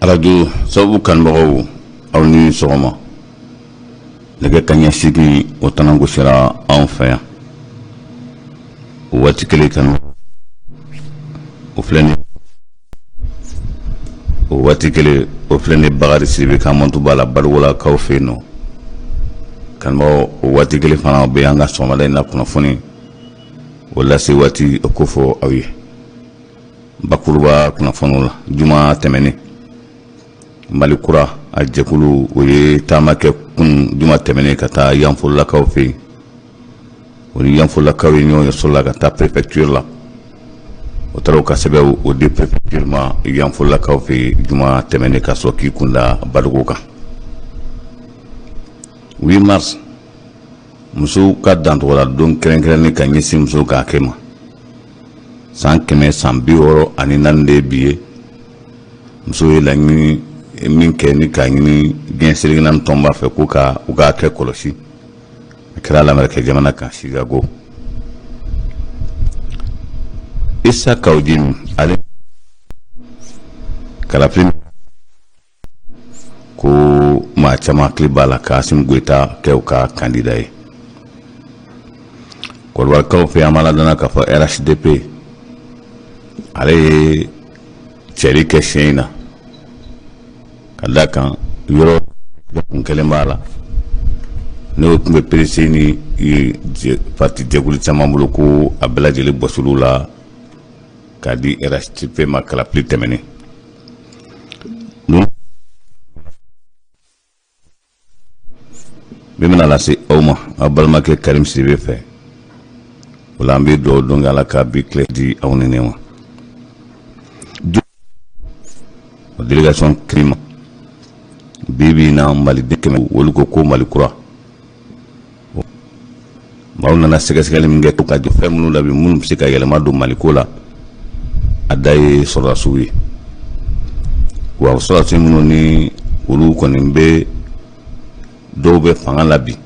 Arajo sababu kanubagaw, aw ni sɔgɔma. Nɛgɛ kanɲɛ 8, o tana gosira anw fɛ yan. O waati kelen kanu o filɛ ni o waati kelen o filɛ ni Bakari Sidibe ka mantuba la Badogolakaw fɛ yen nɔ. Kanubagaw, o waati kelen fana, o bɛ an ka sɔgɔmada in na kunnafoni o lase waati o ko fɔ aw ye bakuruba kunnafoniw la. Juma tɛmɛnen, Mali kura a jɛkulu, o ye taama kɛ kun juma tɛmɛnen ka taa Yanfolilakaw fɛ yen. O ni Yanfolilakaw ye ɲɔgɔn ye sɔrɔ la ka taa préfecture la. O taara u ka sɛbɛnw o di préfecture ma Yanfolilakaw fɛ yen juma tɛmɛnen, ka sɔrɔ k'i kunda Badogo kan. 8 mars, musow ka dantɔgɔla don kɛrɛnkɛrɛnnen ka ɲɛsin musow ka hakɛ ma, san 164 de ye bi ye. Musow ye laɲini min kɛ ni k'a ɲini diɲɛ seleke naani tɔnba fɛ ko ka u ka hakɛ kɔlɔsi, a kɛra Lamerikɛ jamana kan, Chicago. Issa Kaou Djim, ale kalafili ko maa caman hakili b'a la ka Assimi Goïta kɛ u ka kandida ye. Kɔdiwarikaw fɛ, an b'a ladɔnniya k'a fɔ RHDP, ale ye cɛri kɛ siɲɛ in na, ka da kan yɔrɔ kun kelen b'a la, n'o tun bɛ PDC ni parti jɛkulu caman bolo, ko a bɛɛ lajɛlen bɔsiliw la k'a di RHDP ma kalafili tɛmɛnen. Min bɛna lase aw ma, aw balimakɛ Karim Sidibe fɛ. O la, an bɛ dugawu don kɛ, Ala ka bi tile di aw ni ne ma. O délégation kirima bi bi in na, Maliden 100, olu ko ko Mali kura maaw nana sɛgɛsɛgɛli min kɛ ka jɔ fɛn minnu la bi, minnu bɛ se ka yɛlɛma don Maliko la, a da ye sɔrɔdasiw ye. Wa sɔrɔdasi minnu ni olu kɔni bɛ, dɔw bɛ fanga la bi,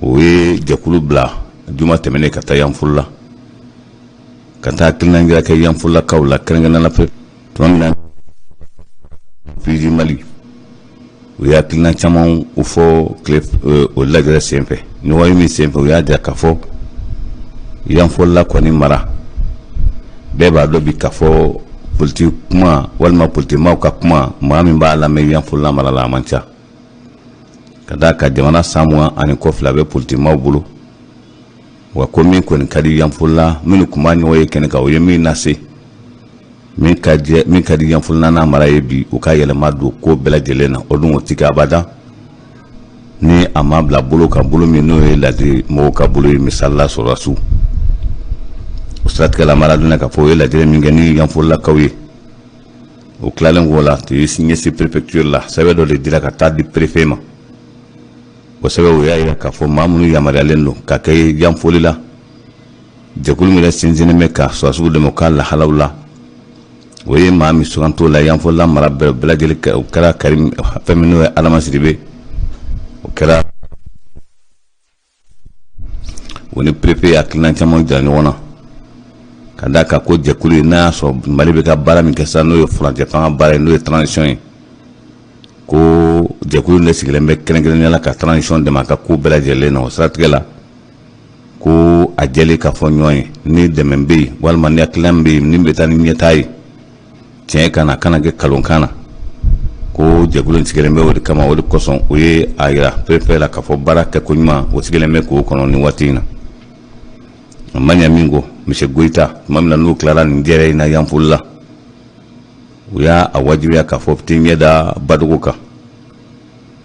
o ye jɛkulu bila juma tɛmɛnen ka taa Yanfolila, ka taa hakilina jira kɛ Yanfolilakaw la, kɛrɛnkɛrɛnnenya la tuma min na Vision Mali, u ye hakilina caman u fɔ tile o lajɛrɛ senfɛ. Ɲɔgɔn ye min senfɛ, u y'a jira k'a fɔ Yanfolila kɔni mara, bɛɛ b'a dɔn bi k'a fɔ politiki kuma walima politikimaw ka kuma, maa min b'a lamɛn Yanfolila mara la, a man ca, ka d'a kan jamana san 20 ani kɔ fila bɛ politikimaw bolo. Wa ko min kɔni ka di Yanfolila, minnu tun b'a ɲɔgɔn ye kɛnɛ kan, o ye min lase, min ka jɛ, min ka di Yanfolila n'a mara ye bi, u ka yɛlɛma don ko bɛɛ lajɛlen na. O dun, o ti kɛ abada ni a ma bila bolo kan, bolo min n'o ye ladiri mɔgɔw ka bolo ye, misali la sɔrɔdasiw. O siratigɛ la, mara donna k'a fɔ o ye lajɛrɛ min kɛ ni Yanfolilakaw ye, o tilalen k'o la, tun ye ɲɛsin préfecture la. Sɛbɛn dɔ de dira ka taa di préfet ma. O sɛbɛn, o y'a jira k'a fɔ maa minnu yamaruyalen don ka kɛ Yanfolila, jɛkulu min yɛrɛ sinsinnen bɛ ka sɔrɔdasiw dɛmɛ u ka lahalaw la, o ye maa min sugant'o la Yanfolila mara bɛɛ lajɛlen, o kɛra Karim fɛn min n'o ye Adama Sidibe. O kɛra o ni préfet ye hakilina caman jira ɲɔgɔn na, ka d'a kan ko jɛkulu ye, n'a y'a sɔrɔ Mali bɛ ka baara min kɛ sisan, n'o ye furancɛ fanga baara ye, n'o ye transition ye, ko jɛkulu de sigilen bɛ kɛrɛnkɛrɛnnenya la ka transition dɛmɛ a ka ko bɛɛ lajɛlen na. O siratigɛ la, ko a jɛlen ka fɔ ɲɔgɔn ye, ni dɛmɛ bɛ yen walima ni hakilina bɛ yen ni bɛ taa ni ɲɛtaa ye tiɲɛ kan na, kana kɛ kalonkan na, ko jɛkulu in sigilen bɛ o de kama. O de kosɔn, o ye a yira préfet la k'a fɔ baara kɛko ɲuman, o sigilen bɛ k'o kɔnɔ nin waati in na. A ma ɲɛ min kɔ, monsieur Goïta, tuma min na n'u tilara nin jɛrɛ in na Yanfolila, u y'a a wajibiya k'a fɔ tɛ ɲɛ da Badogo kan.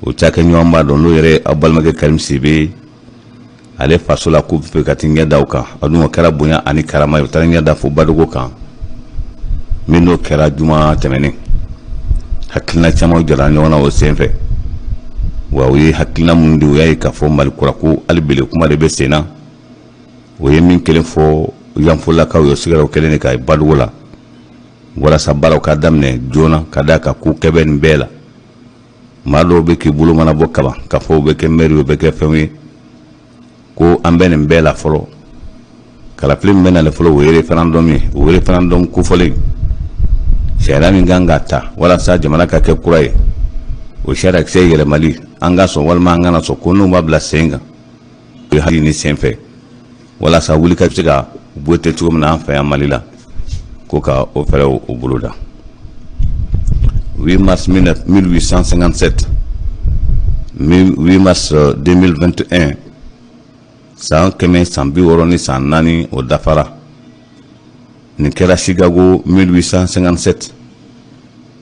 O cakɛ ɲɔgɔn b'a dɔn, n'o yɛrɛ aw balimakɛ Karim Sidibe, ale faso la, k'u bɛ ka t'i ɲɛ da o kan. A dun, o kɛra bonya ani karama ye. U taara ɲɛ da fo Badogo kan. Min n'o kɛra juma tɛmɛnen, hakilina caman jara ɲɔgɔn na o senfɛ. Wa u ye hakilina minnu di, u y'a ye k'a fɔ Mali kura ko hali bele kuma de bɛ sen na. O ye min kelen fɔ Yanfolilakaw ye, o sigira o kelen de ka Badogo la, walasa baaraw ka daminɛ joona, ka d'a kan ko kɛ bɛ nin bɛɛ la. Maa dɔw bɛ k'i bolo mana bɔ kaban k'a fɔ u bɛ kɛ maire, u bɛ kɛ fɛnw ye, ko an bɛ nin bɛɛ la fɔlɔ. Kalafili min bɛ nalen fɔlɔ, o ye référendum ye. O référendum kofɔlen, sariya min kan ka ta walasa jamana ka kɛ kura ye, o sariyakisɛ yɛlɛmali, an ka sɔn walima an kana sɔn, ko n'u b'a bila sen kan, o ye hali ni sen fɛ walasa wuli ka se ka bɔ tɛ cogo min na an fɛ yan Mali la, ko ka o fɛɛrɛw o boloda. 8 mars 1857, 8 mars 2021, san 100 san 64 san o dafara. Nin kɛra Chicago 1857.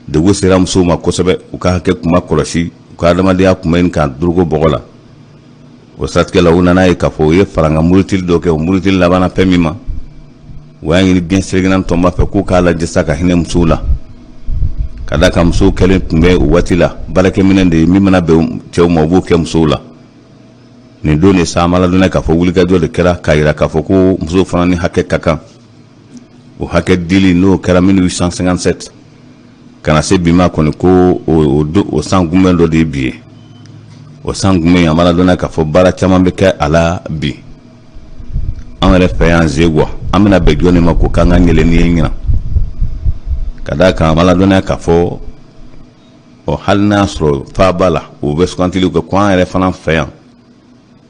Degun sera musow ma kosɛbɛ, u ka hakɛ tun ma kɔlɔsi, u ka adamadenya tun bɛ ka dorogo bɔgɔ la. O siratigɛ la, u nana ye k'a fɔ u ye farankan murutili dɔ kɛ. O murutili labanna fɛn min ma, u y'a ɲini diɲɛ seleke naani tɔnba fɛ k'u k'a lajɛ sa ka hinɛ musow la, ka d'a kan musow kɛlen tun bɛ o waati la baarakɛminɛn de ye. Min mana bɛn cɛw ma, u b'o kɛ musow la. Nin don de sa, an b'a ladɔnniya k'a fɔ wulikajɔ de kɛra k'a jira k'a fɔ ko musow fana ni hakɛ ka kan. O hakɛ dili, n'o kɛra 1857 ka na se bi ma kɔni, ko o san kunbɛn dɔ de ye bi ye. O san kunbɛn, an b'a ladɔnniya k'a fɔ baara caman bɛ kɛ a la bi an yɛrɛ fɛ yan Zeguwa. An bɛna bɛn jɔnni ma ko k'an ka ɲɛlɛnni ye ɲinan? Ka d'a kan an b'a ladɔnniya k'a fɔ ɔ hali n'a sɔrɔ faaba la u bɛ sugantiliw kɛ, ko an yɛrɛ fana fɛ yan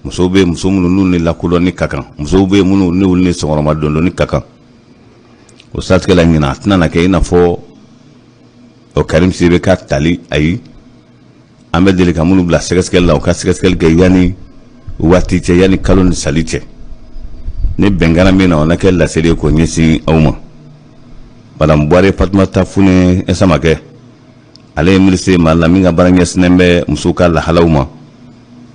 musow bɛ, muso minnu n'u ni lakodɔnni ka kan, musow bɛ minnu n'olu ni sɔgɔma dondonni ka kan. O siratigɛ la, ɲinan a tɛna na kɛ i n'a fɔ o Karim Sidibe ka tali. Ayi, an bɛ deli ka minnu bila sɛgɛsɛgɛli la, u ka sɛgɛsɛgɛli kɛ yanni waati cɛ, yanni kalo ni sali cɛ. Ni bɛnkan min na, o na kɛ laseli ye k'o ɲɛsin aw ma. Madame Buware Fatumata Fune Samakɛ, ale ye minisiri Mali la min ka baara ɲɛsinnen bɛ musow ka lahalaw ma,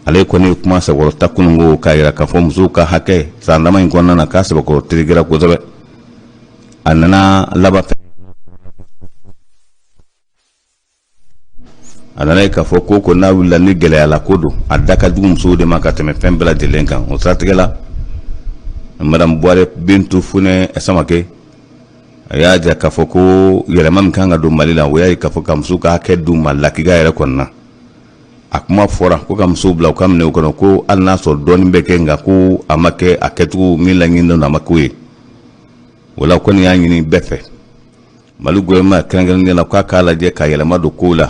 ale kɔni ye kuma sɛbɛkɔrɔ ta kununko k'a jira k'a fɔ musow ka hakɛ san dama in kɔnɔna na, k'a sɛbɛkɔrɔ terikɛra kosɛbɛ. A nana laban fɛ, a nana ye k'a fɔ ko n'a wulila ni gɛlɛyala ko don, a da ka jugu musow de ma ka tɛmɛ fɛn bɛɛ lajɛlen kan. O siratigɛ la, Madame Buware Bintu Funɛ Samakɛ, a y'a jira k'a fɔ ko yɛlɛma min kan ka don Mali la, o y'a ye k'a fɔ ka musow ka hakɛ d'u ma lakika yɛrɛ kɔnɔna. A kuma fɔra ko ka musow bila u ka minɛ u kɔnɔ, ko hali n'a sɔrɔ dɔɔnin bɛ kɛ, nka ko a ma kɛ a kɛcogo min laɲininen don, a ma k'o ye. O la kɔni y'a ɲini bɛɛ fɛ, Mali gouvernement kɛrɛnkɛrɛnnenya la, k'a k'a lajɛ ka yɛlɛma don kow la.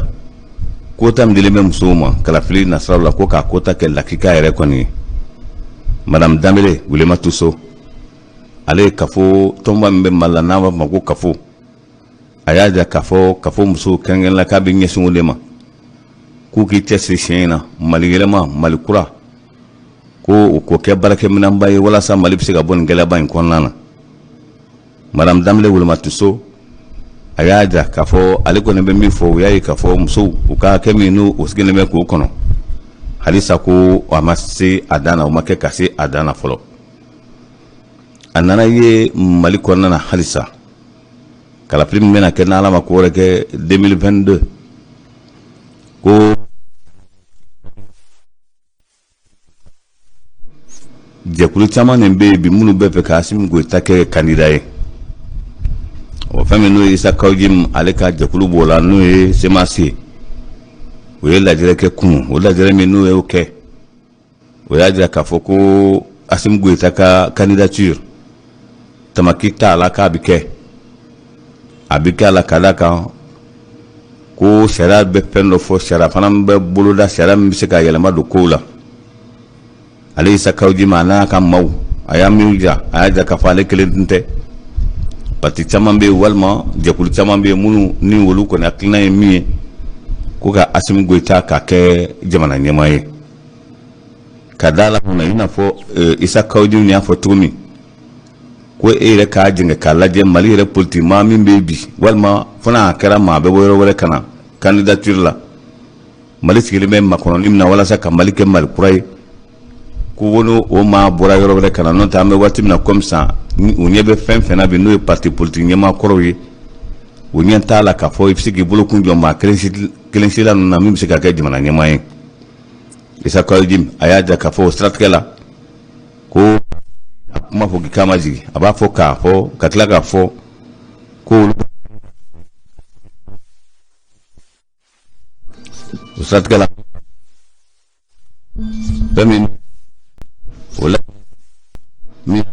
Quota min dilen bɛ musow ma kalafili nasiraw la, ko k'a quota kɛ lakika yɛrɛ kɔni ye. Madame Danbele Wilema Tuso, ale ye kafo tɔnba min bɛ Mali la n'an b'a fɔ ma ko kafo, a y'a jira k'a fɔ kafo musow kɛrɛnkɛrɛnnenya la, k'a bɛ ɲɛsin o de ma, k'u k'i cɛsiri siɲɛ in na Mali yɛlɛma, Mali kura, ko o k'o kɛ baarakɛminɛnba ye walasa Mali bɛ se ka bɔ nin gɛlɛyaba in kɔnɔna na. Madame Danbele Wilema Tuso, a y'a jira k'a fɔ ale kɔni bɛ min fɔ, o y'a ye k'a fɔ musow u ka hakɛ min n'u o sigilen bɛ k'o kɔnɔ halisa, ko a ma se a dan na, o ma kɛ ka se a dan na fɔlɔ. A nana ye Mali kɔnɔna na halisa, kalafili min bɛna kɛ, n'Ala ma ko wɛrɛ kɛ, 2022, ko jɛkulu caman de bɛ yen bi minnu bɛ fɛ ka Asimi Goyita kɛ candidat ye. O fɛn min n'o ye Isa Kawu Jim, ale ka jɛkulu b'o la, n'o ye CMAS ye, o ye lajɛrɛ kɛ kunun. O lajɛrɛ min n'o y'o kɛ, o y'a jira k'a fɔ ko Asimi Goyita ka candidature, tamaki t'a la k'a bɛ kɛ, a bɛ kɛ a la, ka d'a kan ko sariya bɛ fɛn dɔ fɔ, sariya fana bɛ boloda, sariya min bɛ se ka yɛlɛma don kow la. Ale Isa Kawu Jim, a n'a ka maaw, a y'a min jira, a y'a jira k'a fɔ ale kelen tun tɛ, parti caman bɛ yen walima jɛkulu caman bɛ yen minnu ni olu kɔni hakilina ye min ye, ko ka Asimi Goyita ka kɛ jamana ɲɛmaa ye. Ka da la kunna, i n'a fɔ Isa Kawu Jim y'a fɔ cogo min, ko e yɛrɛ k'a jɛngɛ k'a lajɛ, Mali yɛrɛ politique maa min bɛ bi, walima fo n'a kɛra maa bɛ bɔ yɔrɔ wɛrɛ ka na candidature la, Mali sigilen bɛ makɔnɔni min na walasa ka Mali kɛ Mali kura ye, ko n'o o maa bɔra yɔrɔ wɛrɛ ka na. N'o tɛ, an bɛ waati min na komi sisan, u ɲɛ bɛ fɛn fɛn na bi, n'o ye parti politique ɲɛmaa kɔrɔw ye, u ɲɛ t'a la k'a fɔ i bɛ se k'i bolokun jɔ maa kelen si la ninnu na min bɛ se ka kɛ jamana ɲɛmaa ye. Isa Kawu Jim, a y'a jira k'a fɔ o siratigɛ la, ko a kuma fɔ k'i kan ma jigin, a b'a fɔ k'a fɔ ka tila k'a fɔ ko olu o siratigɛ la, fɛn min o la min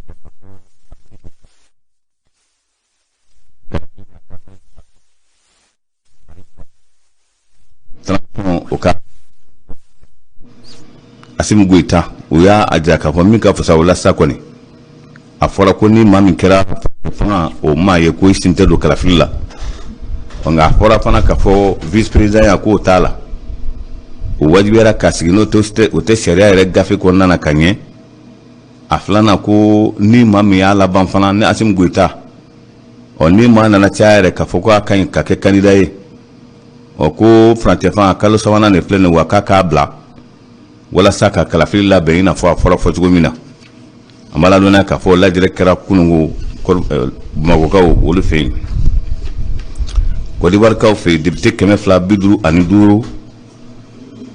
Asimi Goyita, o y'a jira k'a fɔ min ka fisa o la sa kɔni, a fɔra ko ni maa min kɛra fanga o maa ye, ko i sen tɛ don kalafili la. Nka a fɔra fana k'a fɔ vice président ya k'o t'a la, o wajibiyara ka sigi, n'o o tɛ sariya yɛrɛ gafe kɔnɔna na ka ɲɛ. A filanan ko ni maa min y'a laban fana ni Asimi Goyita, ɔ ni maa nana caya yɛrɛ k'a fɔ ko a ka ɲi ka kɛ candidat ye, ɔ ko furancɛ fanga kalo sabanan de filɛ nin wa, k'a k'a bila walasa ka kalafili labɛn i n'a fɔ a fɔra fɔ cogo min na. An b'a ladɔnniya k'a fɔ lajɛrɛ kɛra kununko Bamakɔkaw olu fɛ yen. Kɔdiwarikaw fɛ yen, député 255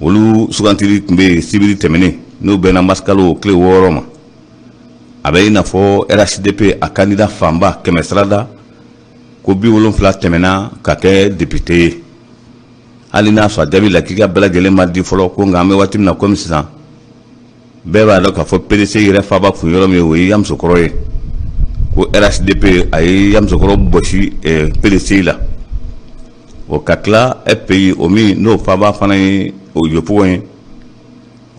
olu sugantili tun bɛ yen sibiri tɛmɛnen, n'o bɛnna marisikalo tile 6 ma. A bɛ i n'a fɔ RHDP a candidat fanba kɛmɛ sarada ko 70 tɛmɛna ka kɛ député ye, hali n'a sɔrɔ a jaabi lakika bɛɛ lajɛlen ma di fɔlɔ. Ko nka an bɛ waati min na komi sisan, bɛɛ b'a dɔn k'a fɔ PDC yɛrɛ faba kun yɔrɔ min ye, o ye Yamusokɔrɔ ye. Ko RHDP a ye Yamusokɔrɔ bɔsi PDC la, o ka tila FPI, o min n'o faba fana ye o Yopougon ye.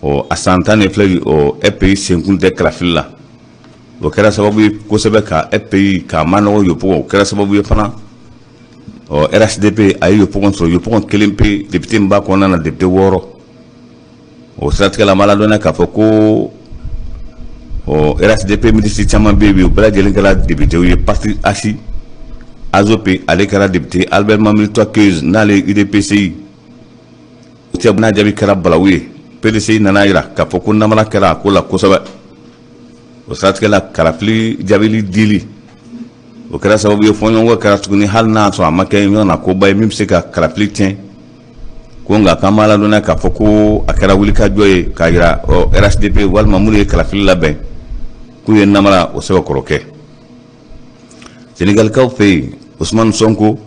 Ɔ a san 10 de filɛ, o FPI senkun tɛ kalafili la. O kɛra sababu ye kosɛbɛ ka FPI k'a manɔgɔ Yopougon. O kɛra sababu ye fana, ɔ RHDP a ye Yopougon sɔrɔ, Yopougon kelen pe, député min b'a kɔnɔna na, député 6. O siratigɛ la, an b'a ladɔnniya k'a fɔ ko ɔ RHDP minisiri caman bɛ yen bi, u bɛɛ lajɛlen kɛra député ye. Parti ASI Adzopé, ale kɛra député. Albert Memri Toikeusse, n'ale ye UDPCI cɛ, n'a jaabi kɛra balawu ye, PDCI nana jira k'a fɔ ko namara kɛra a ko la kosɛbɛ. O siratigɛ la, kalafili jaabili dili, o kɛra sababu ye fɔɲɔgɔnkɔ kɛra tuguni, hali n'a sɔrɔ a ma kɛ ɲɔgɔn na koba ye min bɛ se ka kalafili tiɲɛ. Ko nka k'an b'a ladɔnniya k'a fɔ ko a kɛra wulikajɔ ye k'a jira RHDP walima minnu ye kalafili labɛn k'u ye namara o sɛbɛkɔrɔ kɛ. Senegalikaw fɛ yen, Ousmane Sonko,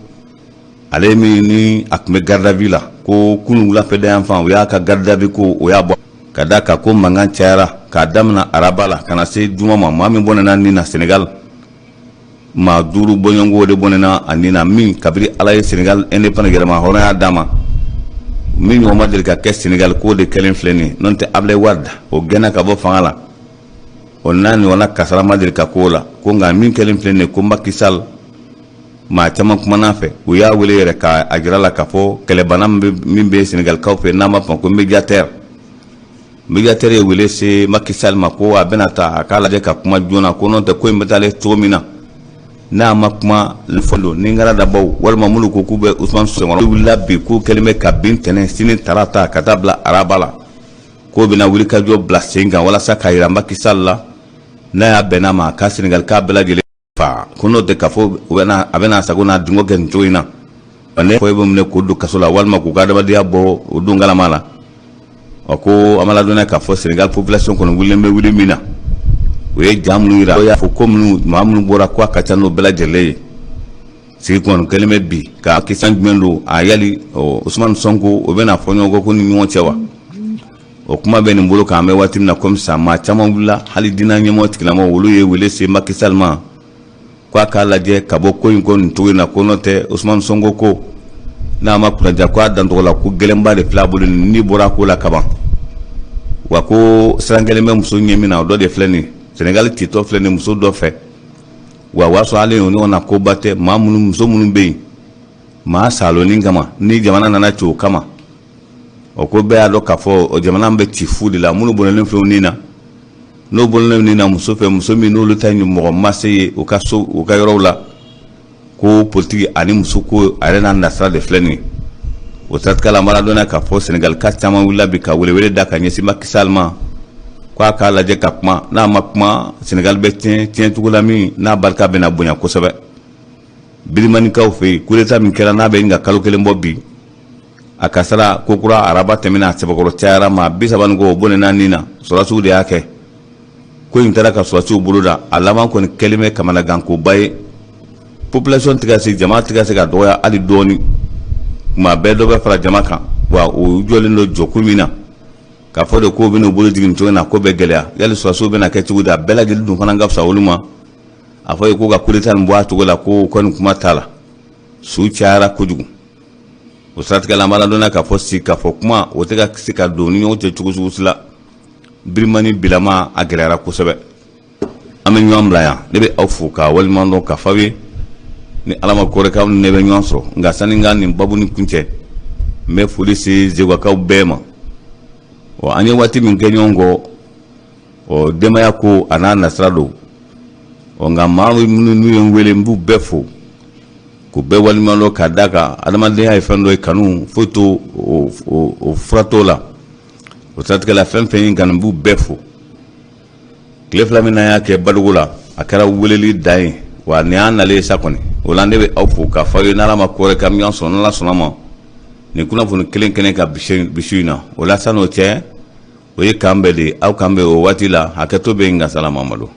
ale min ni a tun bɛ garde à vue la, ko kunun wulafɛ yan fan, o y'a ka garde à vue ko o y'a bɔ ka da kan ko mankan cayara k'a daminɛ araba la ka na se juma ma. Maa min bɔnɛna nin na Senegal, maa 5 bɔɲɔgɔnko de bɔnɛna a nin na, min kabiri Ala ye Senegal indépendant yɛrɛma hɔrɔnya d'a ma, min ɲɔgɔn ma deli ka kɛ Senegal, k'o de kɛlen filɛ nin ye. N'o tɛ, Ablaye Wade o gɛnna ka bɔ fanga la, o n'a ɲɔgɔnna kasara ma deli ka k'o la. Ko nka min kɛlen filɛ nin ye, ko Macky Sall, maa caman kumana fɛ, u y'a wele yɛrɛ k'a jira la k'a fɔ kɛlɛbana min bɛ Senegalikaw fɛ, n'an b'a fɔ ko médiateur, médiateur ye wele se Macky Sall ma ko a bɛna taa a k'a lajɛ ka kuma joona, ko n'o tɛ ko in bɛ taalen cogo min na, n'a ma kuma fɔ don ni kɛra dabaw walima minnu ko k'u bɛ Ousmane Sonko wulila bi, k'u kɛlen bɛ ka bin tɛnɛn sini tarata ka taa bila araba la, k'o bɛna wulikajɔ bila sen kan walasa k'a jira Macky Sall la, n'a y'a bɛnna ma, ka Senegal k'a bɛɛ lajɛlen fa, ko n'o tɛ k'a fɔ a bɛna sago n'a dungɔ kɛ nin cogo in na, ne fɔ i bɛ minɛ k'o don kaso la walima k'u ka adamadenya bɔ o don kalama la. Ɔ ko an b'a ladɔnniya k'a fɔ Senegal population kɔni wulilen bɛ wuli min na, o ye ja minnu jira, o y'a fɔ ko minnu maa minnu bɔra ko a ka ca n'o bɛɛ lajɛlen ye. Sigi kɔni kɛlen bɛ bi ka question jumɛn don a yali Ousmane Sonko o bɛna fɔ ɲɔgɔn kɔ ko ni ɲɔgɔn cɛ wa? O kuma bɛ nin bolo kan an bɛ waati min na komi sisan. Maa caman wulila, hali diinɛ ɲɛmɔgɔ tigilamɔgɔw, olu ye wele se Macky Sall ma ko a k'a lajɛ ka bɔ ko in ko nin cogo in na, ko n'o tɛ Ousmane Sonko ko n'a ma kunnaja, ko a dancogo la ko gɛlɛnba de filɛ a bolo ni bɔra ko la kaban. Wa ko siran kɛlen bɛ muso ɲɛ min na, o dɔ de filɛ nin Senegal citɔ filɛ nin muso dɔ fɛ. Wa o y'a sɔrɔ hali o ɲɔgɔn na koba tɛ, maa minnu muso minnu bɛ yen maa salonin kama ni jamana nana ci o kama, o ko bɛɛ y'a dɔn k'a fɔ o jamana bɛ ci fu de la. Minnu bɔnɛlen filɛ nin na, n'o bɔnɛlen nin na muso fɛ, muso min n'olu ta mɔgɔ ma se ye u ka so, u ka yɔrɔw la, ko politiki ani muso ko a yɛrɛ n'a nasira de filɛ nin ye. O siratigɛ la, an b'a ladɔnniya k'a fɔ Senegal ka caman wulila bi ka welewele da ka ɲɛsin Macky Sall ma ko a k'a lajɛ ka kuma, n'a ma kuma Senegal bɛ tiɲɛ tiɲɛ cogo la min n'a barika bɛna bonya kosɛbɛ. Birimanikaw fɛ yen, coup d'état min kɛra n'a bɛ ɲini ka kalo kelen bɔ bi, a kasara ko kura araba tɛmɛna a sɛbɛkɔrɔ cayara, maa 30 ni kɔ o bɔnɛna nin na, sɔrɔdasiw de y'a kɛ. Ko in taara ka sɔrɔdasiw bolo da, a laban kɔni kɛlen bɛ kamanagankoba ye. Population tɛ ka se, jama tɛ ka se ka dɔgɔya hali dɔɔni, kuma bɛɛ dɔ bɛ fara jama kan. Wa o jɔlen don jɔkun min na k'a fɔ de k'o bɛna u bolo jigin cogo in na, ko bɛ gɛlɛya. Yali sɔrɔdasiw bɛna kɛ cogo di? A bɛɛ lajɛlen dun fana ka fisa olu ma a fɔ ye k'u ka coup d'état nin bɔ a cogo la, ko kɔni kuma t'a la, su cayara kojugu. O siratigɛ la, an b'a ladɔnniya k'a fɔ si k'a fɔ kuma o tɛ ka se ka don ni ɲɔgɔn cɛ cogo sugu si la. Birimani bilama a gɛlɛyara kosɛbɛ. An bɛ ɲɔgɔn bila yan. Ne bɛ aw fo ka waleɲuman dɔn ka f'aw ye ni Ala ma ko wɛrɛ kɛ, aw ni ne bɛ ɲɔgɔn sɔrɔ. Nka sani n ka nin babu nin kuncɛ, n bɛ foli se Zegwakaw bɛɛ ma. Ɔ, an ye waati min kɛ ɲɔgɔn kɔ, ɔ, denbaya ko a n'a nasira don. Ɔ, nka maa minnu n'u ye n wele, n b'u bɛɛ fo k'u bɛɛ waleɲuman dɔn, ka d'a kan adamadenya ye fɛn dɔ ye, kanu foyi t'o o fura t'o la. O siratigɛ la, fɛn fɛn ye n kanu, n b'u bɛɛ fo. Tile 2 min n'an y'a kɛ Badugu la, a kɛra weleli dan ye wa. Nin y'an nalen ye sa kɔni. O la, ne bɛ aw fo k'a fɔ aw ye n'Ala ma ko wɛrɛ kɛ, an bɛ ɲɔgɔn sɔrɔ n'Ala sɔnna ma nin kunnafoni kelen kɛnɛ kan bi su in na. O la, san'o cɛ, o ye k'an bɛn de ye. Aw k'an bɛn o waati la. Hakɛto bɛ yen. Nka salamamadu.